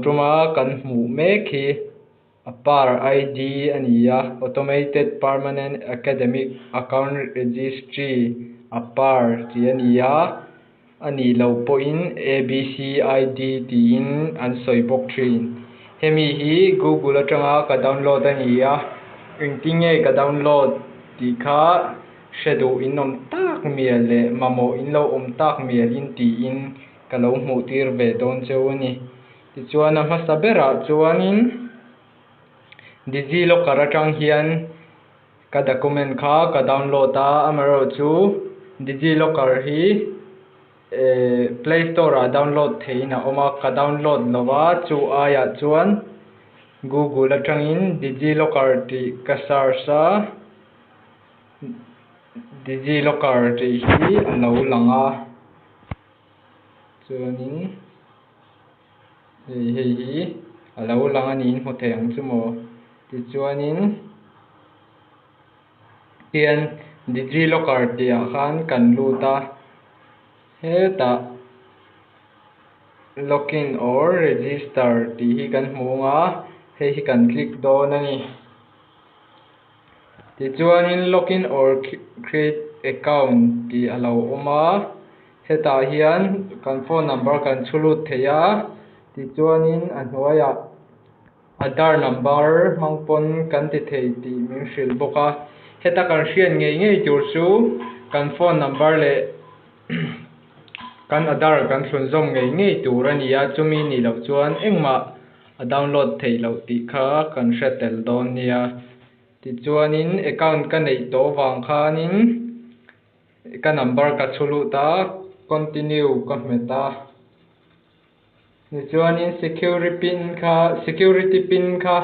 Tuma kan hmuh mek hi APAAR ID a ni a, Automated Permanent Academic Account Registry, APAAR tih a ni a, a nih loh pawhin ABC ID tiin an sawi bawk thin. Hemi hi Google atanga ka download a ni a, engtin nge ka download tih kha hre duh in awm tak mial leh mamawh in lo awm tak mialin tiin ka lo hmuh tir ve dawn cheu a ni. Tichuan a hmasa berah chuanin DigiLocker atang hian ka document kha ka download a, amaherawhchu DigiLocker hi Play Store ah download theihin a awm a, ka download lova chu aiah chuan Google atangin DigiLocker tih ka search a, DigiLocker tih hi a lo lang a, chuanin hei hei hi a lo lang a niin hmu thei ang chu maw. Tichuanin hian DigiLocker tih ah khan kan lut a, hetah login or register tih hi kan hmu ang a, hei hi kan click dawn a ni. Tichuanin login or create account tih a lo awm a, hetah hian kan phone number kan chhu lut thei a, tichuanin a hnuaiah Aadhaar number hmang pawn kan ti thei tih min hrilh bawk a, heta kan hriat ngei ngei tur chu kan phone number leh kan Aadhaar kan thlunzawm ngei ngei tur a ni a, chumi nih loh chuan engmah a download theih loh tih kha kan hre tel dawn nia. Tichuanin account ka neih tawh vang khanin ka number ka chhu lut a, continue ka hmet a. Tichuanin security pin kha security pin kha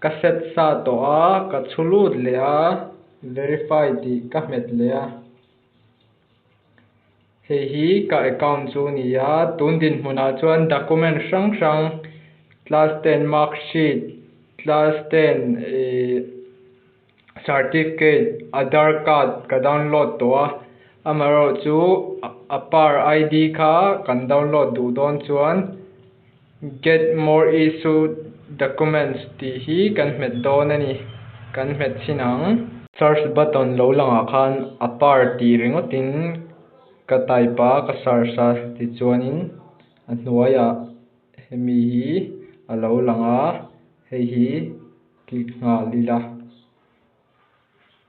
ka set sa tawh a, ka chhu lut leh a, verify tih ka hmet leh a. Hei hi ka account chu a ni a, tun dinhmunah chuan document hrang hrang class ten mark sheet, class ten ihh certificate, aadhaar card ka download tawh a, amaherawhchu APAAR ID kha kan download duh dawn chuan get more issue documents tih hi kan hmet dawn a ni, kan hmet chhin ang. Search button lo langah khan APAAR tih ringawtin ka type a, ka search a, tichuanin a hnuaiah hemi hi a lo lang a, hei hi click nghal ila.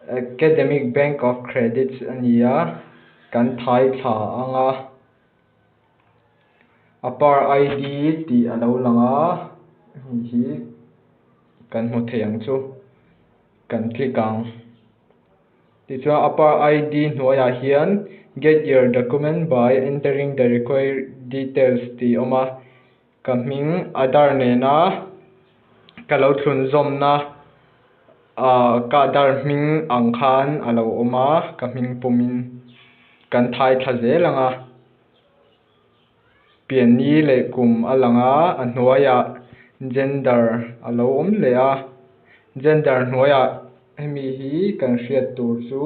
Academic Bank of Credits a ni a, kan thai thla ang a. APAAR ID tih a lo lang a, hei hi kan hmu thei ang chu, kan click ang. Tichuan APAAR ID hnuaiah hian get your document by entering the required details tih a awm a, ka hming Aadhaar nena ka lo thlunzawmna ah ka Aadhaar hming ang khan a lo awm a, ka hming pumin kan thai thla zel ang a. Pianni leh kum a lang a, a hnuaiah gender a lo awm leh a, gender hnuaiah hemi hi kan hriat tur chu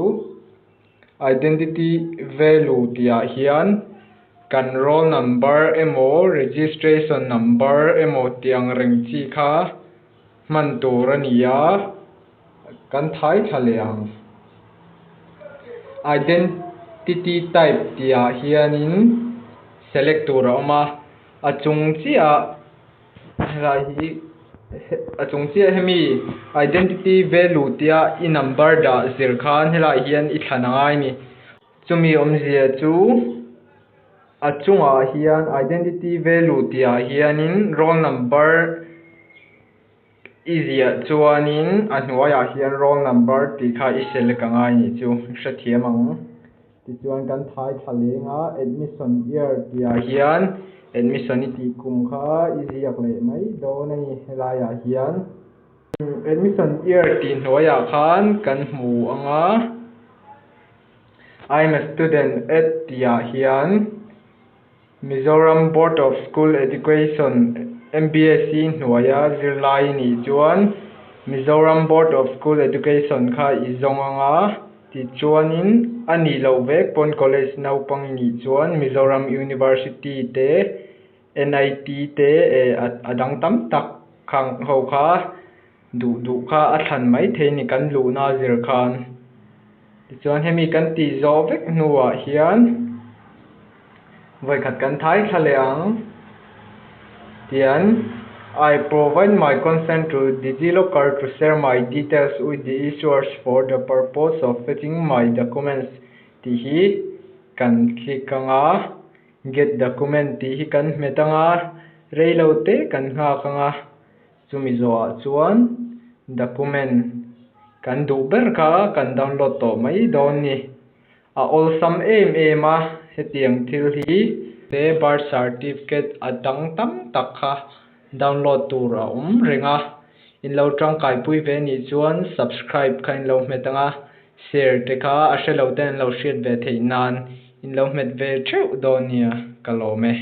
identity value tih ah hian kan roll number emaw registration number emaw tih ang reng chi kha hman tur a ni a, kan thai thla leh ang. Identity type tih ah hianin select tur a awm a, a chung chiah helai hi a chung chiah hemi identity value tia i number dah zir khan helaiah hian i thlan a ngai a ni. Chumi awmzia chu a chungah hian identity value tih ah hianin roll number I ziah chuanin a hnuaiah hian roll number tih kha i select a ngai nih chu hrethiam ang. Tichuan kan thai thla leng a, admission year tih ah hian admission i tih kum kha i ziak leh mai dawn a ni helaiah hian. Admission year tih hnuaiah khan kan hmu ang a, I am a student at tih ah hian. Mizoram Board of School Education, MBSE, hnuaia zirlai nih chuan Mizoram Board of School Education kha i zawng ang a, tichuanin a nih loh vek pawn college naupang nih chuan Mizoram University te NIT te eh a dang tam tak khang ho kha duh duh kha a thlan mai thei a ni kan luhna a zir khan. Tichuan hemi kan tih zawh vek hnuah hian vawikhat kan thai thla leh ang. Tian I provide my consent to DigiLocker to share my details with the issuers for the purpose of fetching my documents tih hi kan click anga get document tih hi kan hmet anga reilo te kan nghak anga chumi zawhah chuan document kan duh ber kha kan download tawh mai dawn ni. A awlsam em em a hetiang thil hi te birth certificate a dang tam tak kha download tur a awm reng a. In lo tangkaipui ve nih chuan subscribe kha in lo hmet anga share te kha a hrelo ten an lo hriat ve theih nan in lo hmet ve theuh dawn nia ka lawm e.